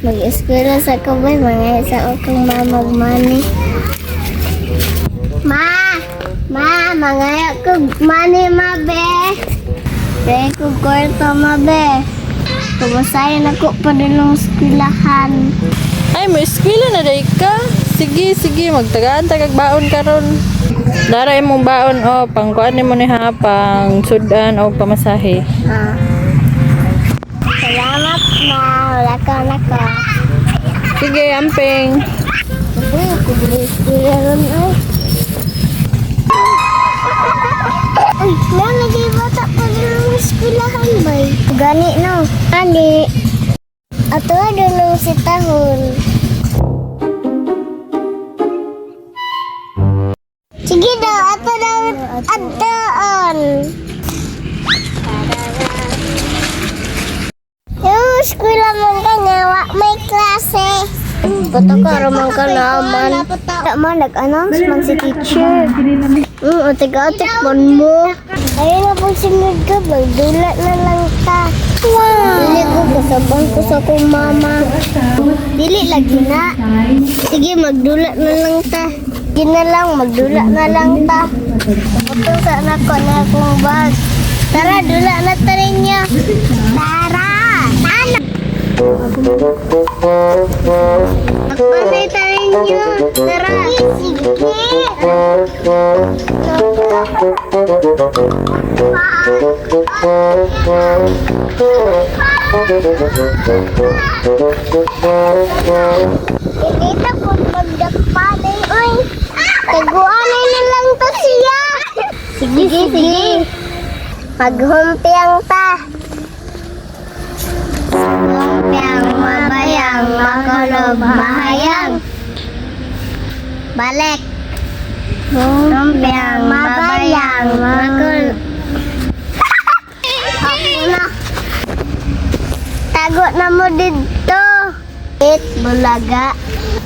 Mag-eskwela sa kabay, mga isa akong mamag money. Ma! Ma, mga ko money, ma, be. Be, ko kwarta, ma, be. Kumasayan ako pa din ng eskwelahan. Ay, mo eskwela na day ka. Sige, sige, magtagaan tagag baon karon. Dara imong baon o pangkuan nimo ni ha, pang sudan o pamasahe. Ah. Salamat, ma. Wala ka na ko. Sige, amping. Uy, ako eskwela ron, ay. Uy, nalagay bata pa din ng eskwelahan, bay. Gani, no? Gani. Ato, doon ng sitahon. Sige daw, ato daw, atoon. Yung eskwela man ka nga, wa may klase. Bato ka, raman ka naman. Man, nag-announce man si teacher. Atik-atik man mo. Ayun na pong sinod ka, magdulat na lang ta. Wow. Dili ko, kasabang ko sa akong mama. Dili lagi na. Sige, magdulat na lang ta. Sige na lang, magdula na lang ta. Putong sa anak ko na akong bag. Tara, dula na ta ninyo. Tara! Tara! Magpanay ta ninyo. Tara! Sige! Hindi ta po magdakpanay, oy. Taguanay na lang to siya. Sige, sige. Maghumpiang ta. Humpiang, mabayang, makulog, mahayang. Balik. Humpiang, mabayang, makulog. Ako na. Tago na mo dito. It bulaga.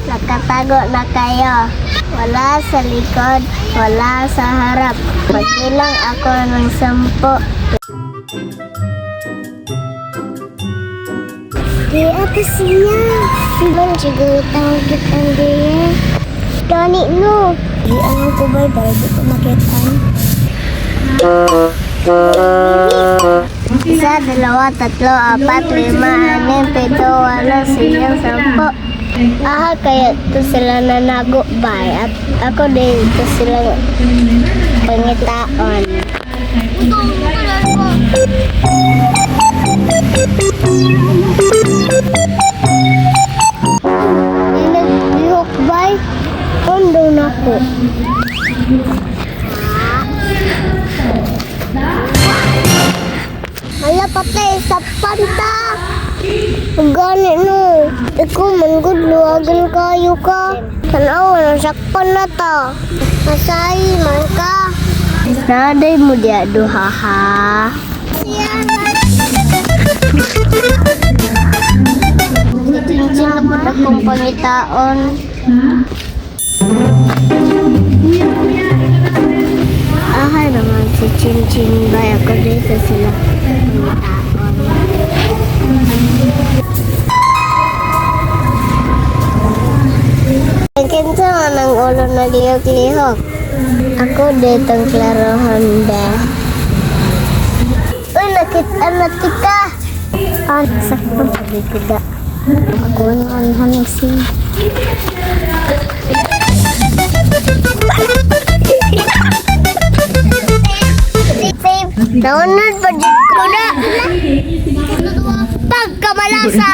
Nakatago na kayo. Wala sa likod, wala sa harap. Pagkilang ako ng 10. Di ate siya. Man, siguro tawag kitang diya. Gani no. Di ano ko ba, para di ko makitaan. Isa, dalawa, tatlo, apat, lima, anim, pito, walo, siyam, 10. Aha, kaya ito sila nanago ba? At ako din ito sila pangitaon. May naglihok ba? Kondo na ko. Hala, patay sa panta. Gani no. Ikaw man gud luwagan kayo ka. Tanaw na sakpan na ta. Masahi man ka. Naday mo diya duha ha. Chinchin na po akong pangitaon. Aha naman si Chinchin bay ako dito sila pangitaon. Kinsa man ang ulo na lihok-lihok? Ako ditong klaro Honda. Uy, nakita na tika! Ah, sakto sabi ko da. Ako na ang hansin. Save. Naunod pa dyan ko na. Pagkamalasa.